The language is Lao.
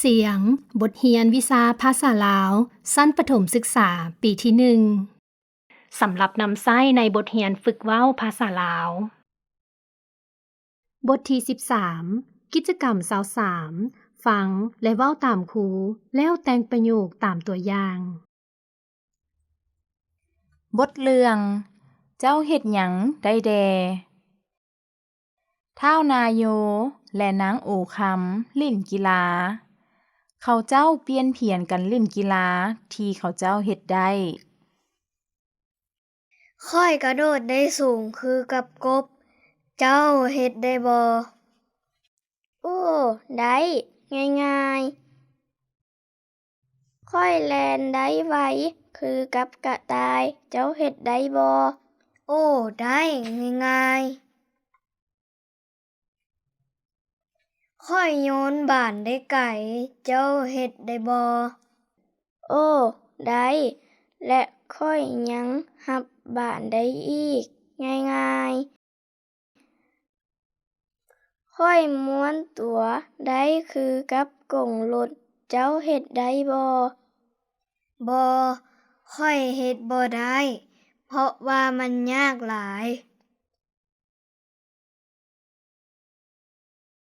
ສຽງ ບົດຮຽນວິຊາພາສາລາວ ຊັ້ນປະຖົມສຶກສາ ປີທີໜຶ່ງ ສຳລັບນຳໃຊ້ໃນບົດຮຽນຝຶກເວົ້າພາສາລາວ. ບົດທີສິບສາມ ກິດຈະກຳຊາວສາມ ຟັງ ແລະ ເວົ້າຕາມຄູ ແລ້ວແຕ່ງປະໂຫຍກຕາມຕົວຢ່າງ. ບົດເລື່ອງ ເຈົ້າເຮັດຫຍັງໄດ້ແດ່? ທ້າວນາໂຍ ແລະ ນາງໂອຄຳ ຫຼິ້ນກິລາ. ເຂົາເຈົ້າປ່ຽນຜຽນກັນຫຼິ້ນກິລາທີ່ເຂົາເຈົ້າເຮັດໄດ້. ຂ້ອຍກະໂດດໄດ້ສູງຄືກັບກົບ. ເຈົ້າເຮັດໄດ້ບໍ່? ໂອ້ ໄດ້, ງ່າຍໆ. ຂ້ອຍແລ່ນໄດ້ໄວຄືກັບກະຕ່າຍ. ເຈົ້າເຮັດໄດ້ບໍ່? ໂອ້ ໄດ້, ງ່າຍໆ. ຂ້ອຍໂຍນບານໄດ້ໄກ. ເຈົ້າເຮັດໄດ້ບໍ່? ໂອ້ ໄດ້, ແລະ ຂ້ອຍຍັງຮັບບານໄດ້ອີກ, ງ່າຍໆ. ຂ້ອຍມ້ວນຕົວໄດ້ຄືກັບກົງລົດ. ເຈົ້າເຮັດໄດ້ບໍ່? ບໍ່, ຂ້ອຍເຮັດບໍ່ໄດ້, ເພາະວ່າມັນຍາກຫຼາຍ.